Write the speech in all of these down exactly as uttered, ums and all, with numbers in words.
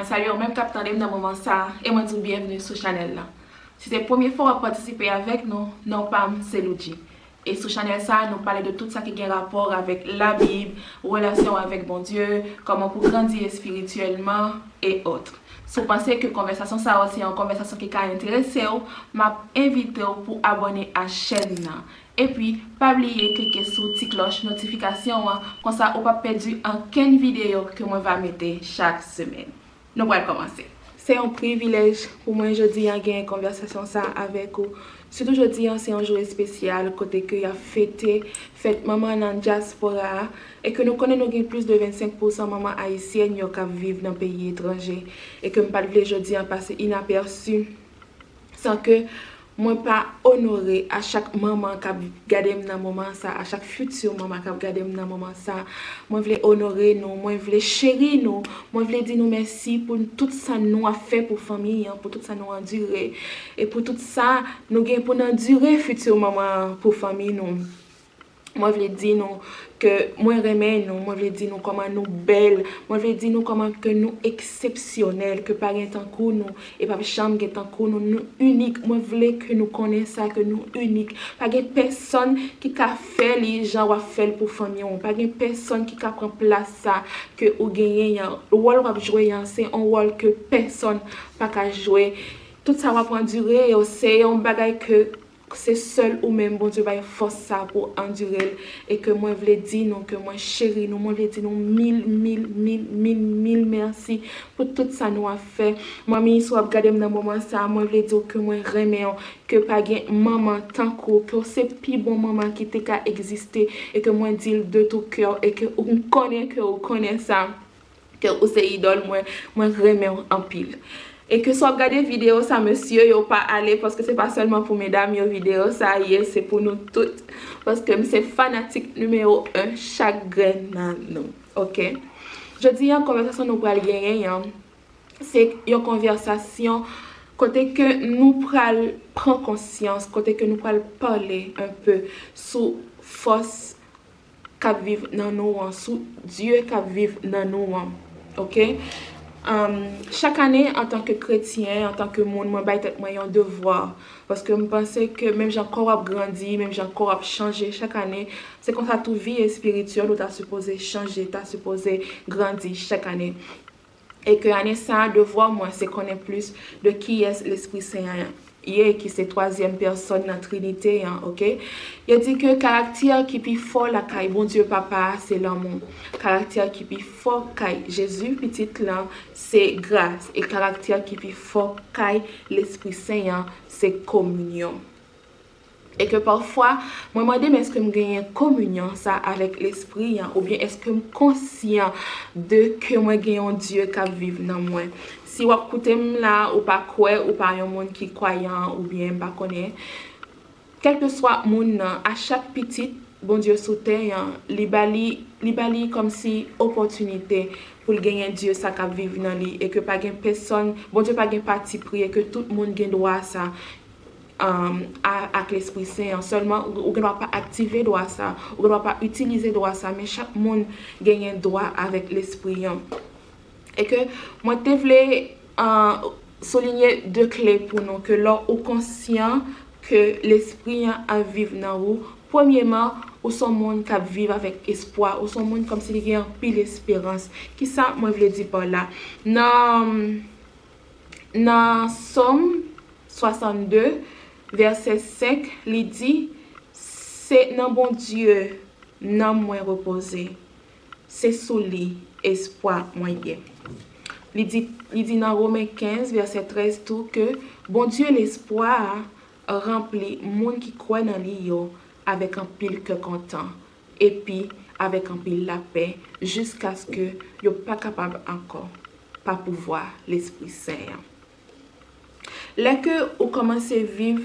Salye ou menm k ap tande m nan moman sa a, e mwen di w byenvni sou chanèl la. Si se premye fwa w ap patisipe avèk nou, non pa m se Loudji. E sou chanèl sa a, nou pale de tout sa ki gen rapò avèk Labib, relasyon w avèk Bondye, kòman pou grandi espirityèlman, e autres. Si w panse ke konvèsasyon sa yo se yon konvèsasyon ki ka enterese w, m ap envite w pou abòne a chèn nan. Epi, pa bliye klike sou ti klòch notifikasyon an, konsa ou p ap pèdi ankenn videyo ke mwen va mete chak semèn. Nou pral kòmanse. Se yon privilèj pou mwen jodi a genyen konvèsasyon sa a avèk ou. Sitou jodi a, se yon jou espesyal kote ke y ap fete fèt manman nan dyaspora a, e ke nou konnen nou gen plis de vennsenk pousan manman ayisyèn yo k ap viv nan peyi etranje, e ke m pa t vle jodi a pase inapèsi san ke mwen pa onore a chak manman k ap gade m nan moman sa, a chak fiti manman k ap gade m nan moman sa. Mwen vle onore nou, mwen vle cheri nou, mwen vle di nou mèsi pou tout sa nou ap fè pou fanmi an, pou tout sa nou andire, e pou tout sa nou gen pou n andire fiti manman an pou fanmi nou. Mwen vle di nou ke mwen renmen nou, mwen vle di nou kòman nou bèl, mwen vle di nou kòman ke nou eksepsyonèl, ke pa gen tankou nou, e p ap janm gen tankou nou, nou inik. Mwen vle ke nou konnen sa, ke nou inik. Pa gen pèsonn ki ka fè li jan w ap fè l pou fanmi w. Pa gen pèsonn ki ka pran plas sa ke ou genyen an. Wòl w ap jwe an, se yon wòl ke pèsonn pa ka jwe. Tout sa w ap andire yo, se yon bagay ke se sèl ou menm Bondye bay fòs sa pou andire l, e ke mwen vle di nou ke mwen cheri nou, mwen vle di nou mil, mil, mil, mil, mil mèsi pou tout sa nou ap fè. Manmi, si w ap gade m nan moman sa, mwen vle di w ke mwen renmen w, ke pa gen manman tankou w, ke w se pi bon manman ki te ka egziste, e ke mwen di l de tout cœur, e ke ou konnen ke ou konnen sa. Ke ou se idòl mwen, mwen renmen w anpil. E ke si w ap gade videyo sa, mesye yo, pa ale, paske se pa sèlman pou medam yo videyo sa ye, se pou nou tout. Paske m se fanatik nimewo en chak grenn nan nou, oke? Jodi a, konvèsasyon nou pral genyen an, se yon konvèsasyon kote ke nou pral pran konsyans, kote ke nou pral pale un peu sou fòs k ap viv nan nou an, sou Dye k ap viv nan nou an. Oke? Ahn, chak ane, antanke kretyen, antanke moun, mwen bay tèt mwen yon devwa. Paske m panse ke menm jan kò w ap grandi, menm jan kò w ap chanje chak ane, se konsa tou vi espirityèl ou ta sipoze chanje, ta sipoze grandi chak ane. E ke ane sa a, devwa mwen, se konnen plis de kiyès Lespri Sen an ye, ki se twazyèm pèsòn nan Trinite an, oke? Yo di ke karaktè ki pi fò lakay Bondye Papa a, se lanmou. Karaktè ki pi fò kay Jezi, Pitit lan, se gras. E karaktè ki pi fò kay Lespri Sen an, se kominyon. E ke pafwa, mwen mande m, èske m genyen kominyon sa avèk Lespri an, oubyen èske m konsyan de ke mwen gen yon Dye k ap viv nan mwen? Si w ap koute m la, ou pa kwè, ou pa yon moun ki kwayan, oubyen m pa konnen, kèlkeswa moun nan, a chak pitit Bondye sou tè an, li ba li, li ba li kòmsi opòtinite pou l genyen Dye sa k ap viv nan li, e ke pa gen pèsonn, Bondye pa gen patipri, e ke tout moun gen dwa sa, um, a, ak Lespri Sen an. Sèlman, ou, ou gen dwa pa aktive dwa sa, ou gen dwa pa itilize dwa sa, men chak moun genyen dwa avèk Lespri an. E ke mwen te vle, uh, soulinye de kle pou nou, ke lè ou konsyan ke Lespri an ap viv nan ou, premyeman, ou se yon moun k ap viv avèk espwa, ou se yon moun kòmsi li gen anpil esperans. Kisa mwen vle di pa la? Nan, nan Sòm swasannde, vèsè senk, li di, se nan Bondye nanm mwen repoze, se sou li espwa mwen ye. Li di, li di nan Women kenz, vèsè trèz tou ke Bondye lespwa a ranpli moun ki kwè nan li yo avèk anpil kè kontan, epi avèk anpil lapè, jiskaske yo pa kapab ankò, pa pouvwa Lespri Sen an. Lè ke ou kòmanse viv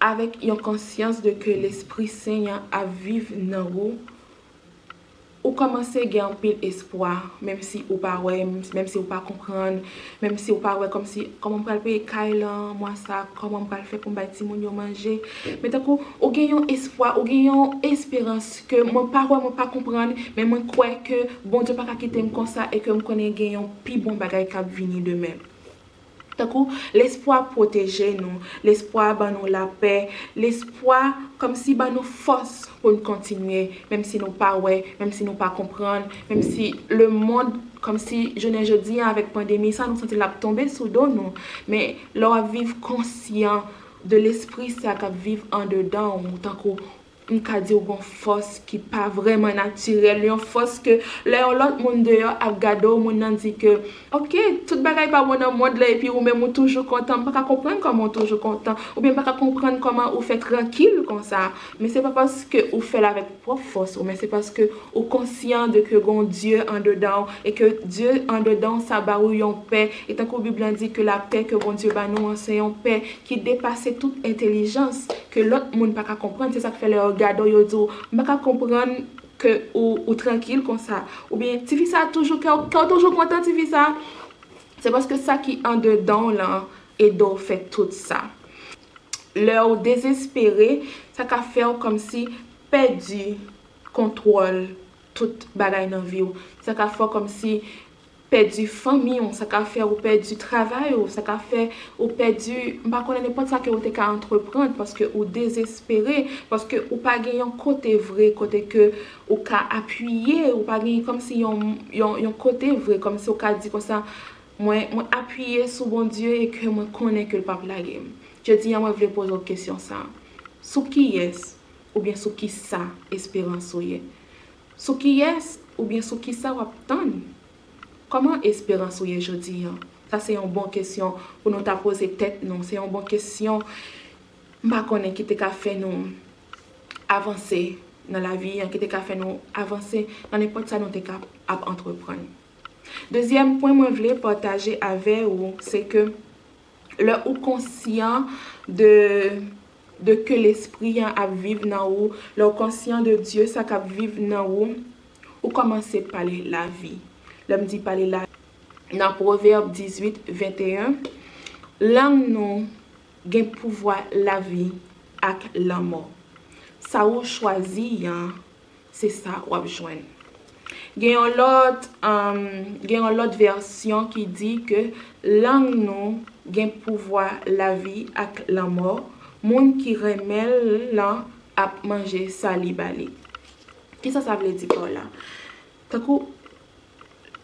avèk yon konsyans de ke Lespri Sen an ap viv nan ou, ou kòmanse gen anpil espwa, menm si ou pa wè, menm si ou pa konprann, menm si ou pa wè kòmsi kòman m pral peye kay lan mwa sa, kòman m pral fè pou m bay timoun yo manje. Men tankou ou gen yon espwa, ou gen yon esperans ke mwen pa wè, mwen pa konprann, men mwen kwè ke Bondye pa ka kite m konsa e ke m konnen gen yon pi bon bagay k ap vini demen. Tankou lespwa pwoteje nou, lespwa ban nou lapè, lespwa kòmsi ban nou fòs pou n kontinye, menm si nou pa wè, menm si nou pa konprann, menm si lemonn, kòmsi jounen jodi a avèk pandemi sa, nou santi l ap tonbe sou do nou. Men lè w ap viv konsyan de lespri sa k ap viv andedan w, tankou m ka di w gon fòs ki pa vrèman natirèl, yon fòs ke lè yon lòt moun deyò ap gade w, moun nan di ke, oke, tout bagay pa bon nan mond lan, epi ou menm ou toujou kontan, m pa ka konprann kòman ou toujou kontan, oubyen m pa ka konprann kòman ou fè trankil konsa. Men se pa paske ou fè l avèk pwòp fòs ou, men se paske ou konsyan de ke gon Dye andedan w, e ke Dye andedan w sa ba ou yon pè, e tankou Bib lan di ke lapè ke Bondye ba nou an, se yon pè ki depase tout entèlijans, ke lòt moun pa ka konprann. Se sa k fè lè yo gade w, yo di w, "M pa ka konprann ke ou, ou trankil konsa." Oubyen, "Tifi sa toujou, kè w, kè w toujou kontan, tifi sa." Se paske sa ki andedan w lan ede w fè tout sa. Lè w dezespere, sa ka fè w kòmsi pèdi kontwòl tout bagay nan vi w. Sa ka fè w kòmsi pèdi fanmi w, sa ka fè ou pèdi travay ou, sa ka fè ou pèdi, m pa konnen, nenpòt sa ke ou te ka antreprann, paske ou dezespere, paske ou pa gen yon kote vre, kote ke ou ka apiye, ou pa gen kòmsi yon, yon, yon kote vre, kòmsi ou ka di konsa, mwen, mwen apiye sou Bondye e ke mwen konnen ke l p ap lage m. Jodi a, mwen vle poze w kesyon sa. Sou kiyès oubyen sou kisa esperans ou ye? Sou kiyès oubyen sou kisa w ap tann? Kòman esperans ou ye jodi a? Sa se yon bon kesyon pou nou ta poze tèt nou. Se yon bon kesyon, m pa konnen, ki te ka fè nou avanse nan lavi an, ki te ka fè nou avanse nan nenpòt sa nou te ka ap antreprann. Dezyèm pwen mwen vle pataje avè ou, se ke lè ou konsyan de, de ke Lespri an ap viv nan ou, lè ou konsyan de Dye sa k ap viv nan ou, ou kòmanse pale lavi. Lè m di pale lavi, nan Pwovèb dizuit venteyen, lang nou gen pouvwa lavi ak lanmò. Sa ou chwazi an, se sa w ap jwenn. Gen yon lòt, um, gen yon lòt vèsyon ki di ke lang nou gen pouvwa lavi ak lanmò, moun ki renmen l lan ap manje sa li ba li. Kisa sa vle di pa w la? Tankou,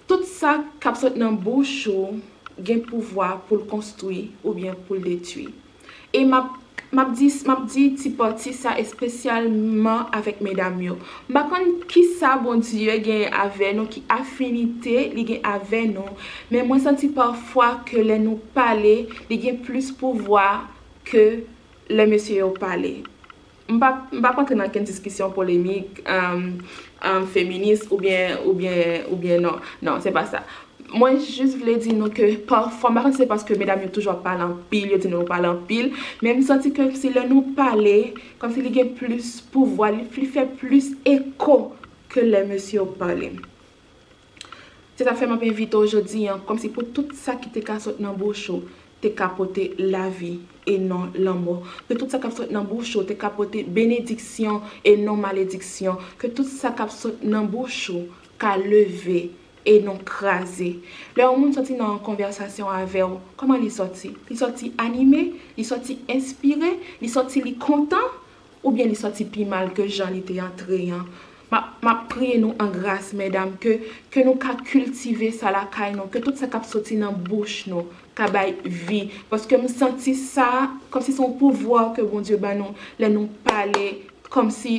tout sa k ap sot nan bouch ou gen pouvwa pou l konstwi oubyen pou l detwi. E m ap, m ap di, m ap di ti pati sa espesyalman avèk medam yo. M pa konn kisa Bondye gen avè nou, ki afinite li gen avè nou, men mwen santi pafwa ke lè nou pale, li gen plis pouvwa ke lè mesye yo pale. M p ap, m p ap antre nan okenn diskisyon polemik, um, um, feminis oubyen, oubyen, oubyen non. Non, se pa sa. Mwen jis vle di nou ke pafwa, m pa konn si se paske medam yo toujou ap pale anpil, yo di nou pale anpil, men m santi ke si lè nou pale, kòmsi li gen plis pouvwa, li, li fè plis eko ke lè mesye yo pale. Se sa k fè m ap envite w jodi an, kòmsi pou tout sa ki te ka sot nan bouch ou, te ka pote lavi e non lanmò. Ke tout sa k ap sot nan bouch ou te ka pote benediksyon e non malediksyon. Ke tout sa k ap sot nan bouch ou ka leve e non kraze. Lè yon moun sòti nan yon konvèsasyon avè w, kòman li sòti? Li sòti anime, li sòti enspire, li sòti li kontan, oubyen li sòti pi mal ke jan li te antre an? M ap, m ap priye nou an gras, medam, ke, ke nou ka kiltive sa lakay nou, ke tout sa k ap soti nan bouch nou ka bay vi. Paske m santi sa, kòmsi se yon pouvwa ke Bondye ban nou, lè nou pale, kòmsi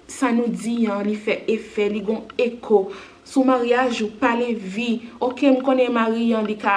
sa nou di an, li fè efè, li gon eko. Sou maryaj ou, pale vi. Oke, m konnen mari an, li ka,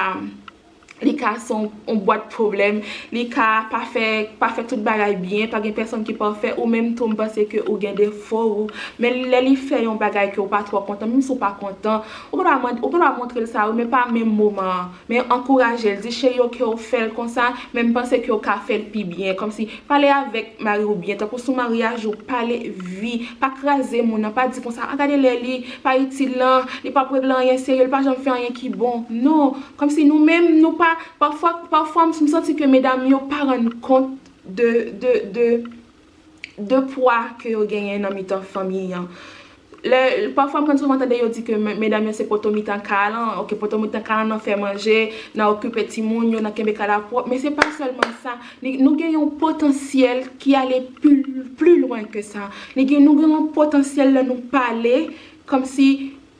Li ka se yon, yon bwat pwoblèm, li ka pa fè, pa fè tout bagay byen, pa gen pèsonn ki pafè, ou menm tou m panse ke ou gen defo ou, men lè li fè yon bagay ke ou pa twò kontan, menm si ou pa kontan, ou gen dwa mande, ou gen dwa montre l sa wi, men pa menm moman an, men ankouraje l, di cheri ok ou fè l konsa, men m panse ke ou ka fè l pi byen, kòmsi pale avèk mari ou byen, tankou sou maryaj ou, pale vi, pa kraze moun nan, pa di konsa, a gade lè li pa itil lan, li p ap regle anyen serye, li pa janm fè anyen ki bon, non, kòmsi nou menm, nou pa, pafwa, pafwa m santi ke medam yo pa rann kont de, de, de, de pwa ke yo genyen nan mitan fanmi an. Lè, pafwa m konn souvan tande yo di ke me- medam yo se poto mitan kay lan, ok, poto mitan kay lan nan fè manje, nan okipe timoun yo, nan kenbe kay la pwòp, men se pa sèlman sa. Ni- Nou gen yon potansyèl ki ale pli, pli lwen ke sa. Ni gen, nou gen yon potansyèl lè nou pale, kòmsi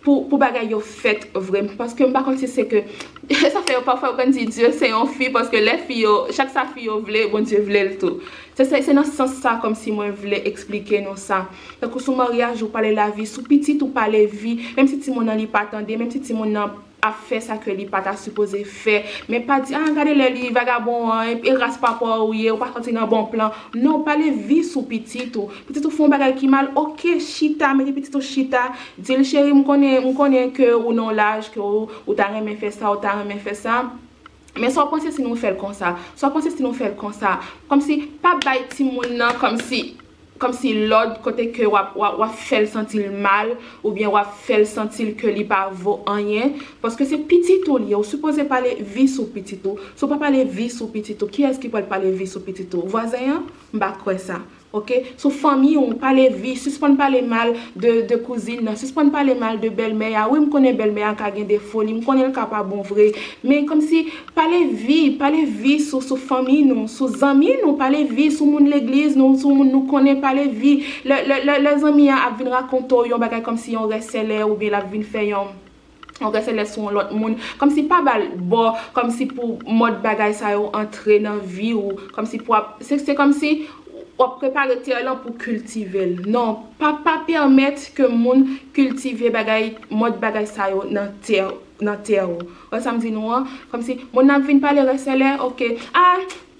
pou, pou bagay yo fèt vre. Paske m pa konn si se ke, sa fè yo pafwa yo konn di Dye se yon fi, paske lè fi yo, chak sa fi yo vle, Bondye vle l tou. Se, se, se nan sans sa kòmsi mwen vle eksplike nou sa. Tankou sou maryaj ou pale lavi, sou pitit ou pale vi, menm si timoun nan li pa tande, menm si timoun nan ap fè sa ke li pa ta sipoze fè, men pa di, a gade lè li vagabon an, e ras papa ou ye, ou pa sòti nan bon plan. Non, pale vi sou pitit ou. Pitit ou fè yon bagay ki mal, ok, chita, mete pitit ou chita, di l cheri, m konnen, m konnen ke ou nan yon laj ke ou, ou ta renmen fè sa, ou ta renmen fè sa. Men sa w panse si nou fè l konsa? Sa w panse si nou fè l konsa? Kòmsi pa bay timoun nan kòmsi, kòmsi lòd kote ke w ap, w ap, w ap fè l santi l mal oubyen w ap fè l santi l ke li pa vo anyen. Paske se pitit ou li ye, ou sipoze pale vi sou pitit ou. Si w pa pale vi sou pitit ou, kiyès ki pral pale vi sou pitit ou? Vwazen an? M pa kwè sa. Ok? Sou fanmi w, pale vi, sispann pale mal de, de kouzin nan, sispann pale mal de bèlmè a. Wi, m konnen bèlmè a ka gen defo li, m konnen l ka pa bon vre, men kòmsi pale vi, pale vi sou, sou fanmi nou, sou zanmi nou, pale vi sou moun legliz nou, sou moun nou konnen, pale vi. Lè, lè, lè, lè zanmi an ap vin rakonte w yon bagay kòmsi yon rèsèlè oubyen l ap vin fè yon yon rèsèlè sou yon lòt moun, kòmsi pa ba l bò, kòmsi pou mòd bagay sa yo antre nan vi w, kòmsi pou ap, se, se kòmsi w ap prepare tè lan pou kiltive l. Non, pa, pa pèmèt ke moun kiltive bagay, mòd bagay sa yo nan tè, nan tè w. Wè sa m di nou an? Kòmsi moun nan ap vin pale rèsèlè, ok, a,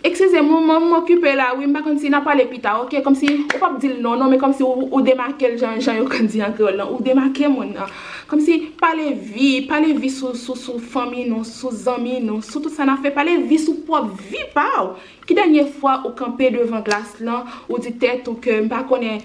eskize m, m, m okipe la, wi, m pa konn si n a pale pita, ok? Kòmsi ou p ap di l non, non, men kòmsi ou, ou demake l jan, jan yo konn di an kreyòl lan, ou demake moun nan. Kòmsi pale vi, pale vi sou, sou, sou fanmi nou, sou zanmi nou, sou tout sa n ap fè, pale vi sou pwòp vi pa w. Ki dènye fwa ou kanpe devan glas lan, ou di tèt ou ke m pa konnen,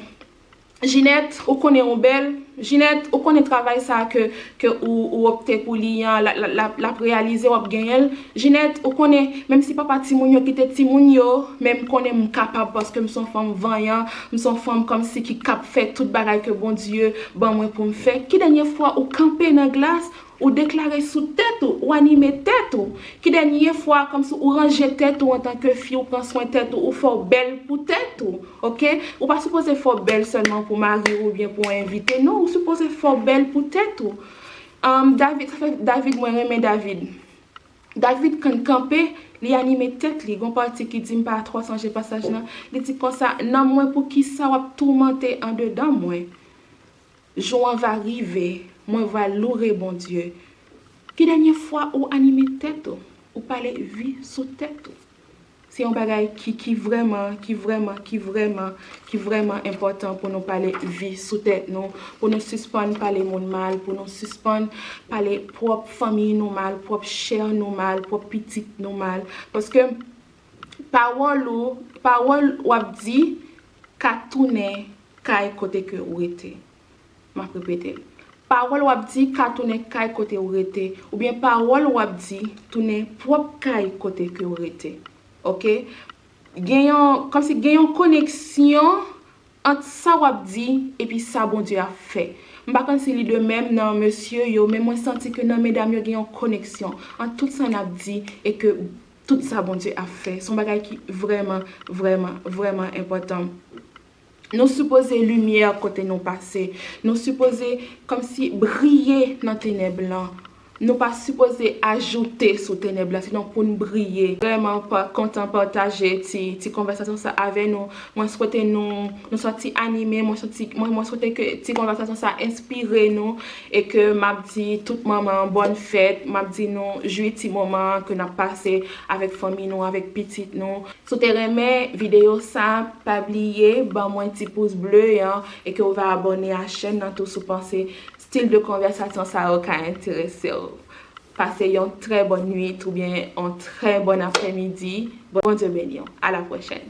Jinèt, ou konnen ou bèl. Jinèt, ou konnen travay sa ke, ke ou, ou opte pou li an, l, l, l, l ap reyalize, w ap genyen l. Jinèt, ou konnen, menm si papa timoun yo kite timoun yo, men m konnen m kapab paske m se yon fanm vanyan, m se yon fanm kòmsi ki kab fè tout bagay ke Bondye ban mwen pou m fè. Ki dènye fwa ou kanpe nan glas, ou deklare sou tèt ou, ou anime tèt ou? Ki dènye fwa, kòmsi ou ranje tèt ou antanke fi, ou pran swen tèt ou, ou fè w bèl pou tèt ou, ok? Ou pa sipoze fè w bèl sèlman pou mari w oubyen pou yon envite, non, ou sipoze fè w bèl pou tèt ou. Ahn, David, sa fè David, mwen renmen David. David konn kanpe, li anime tèt li. Gon pati ki di, m pa twò sonje pasaj lan, li di konsa, nanm mwen, poukisa w ap toumante andedan mwen? Jou an va rive, mwen va loure Bondye. Ki dènye fwa ou anime tèt ou, ou pale vi sou tèt ou? Se yon bagay ki, ki vrèman, ki vrèman, ki vrèman, ki vrèman enpòtan pou nou pale vi sou tèt nou, pou nou sispann pale moun mal, pou nou sispann pale pwòp fanmi nou mal, pwòp chè nou mal, pwòp pitit nou mal. Paske pawòl ou, pawòl w ap di ka tounen kay kote ke ou rete. M ap repete l. Pawòl w ap di ka tounen kay kote ou rete, oubyen pawòl w ap di tounen pwòp kay kote ke ou rete. Ok? Gen yon, kòmsi gen yon koneksyon ant sa w ap di epi sa Bondye ap fè. M pa konn si li de menm nan mesye yo, men mwen santi ke nan medam yo gen yon koneksyon ant tout sa n ap di e ke tout sa Bondye ap fè. Se yon bagay ki vrèman, vrèman, vrèman enpòtan. Nou sipoze limyè kote nou pase. Nou sipoze kòmsi briye nan tenèb lan. Nou pa sipoze ajoute sou tenèb la, sinon pou n briye. Vrèman pa kontan pataje ti, ti konvèsasyon sa avè nou. Mwen swete nou, nou sòti anime, mwen sòti, mwen, mwen swete ke ti konvèsasyon sa enspire nou e ke m ap di tout manman bòn fèt, m ap di nou jwi ti moman ke n ap pase avèk fanmi nou, avèk pitit nou. Si w te renmen videyo sa, pa bliye ban mwen ti pous ble an e ke w va abòne a chèn nan tou si w panse stil de konvèsasyon sa yo ka enterese w. Pase yon trè bòn nwit oubyen yon trè bòn aprèmidi. Bondye beni w. A la pwochèn.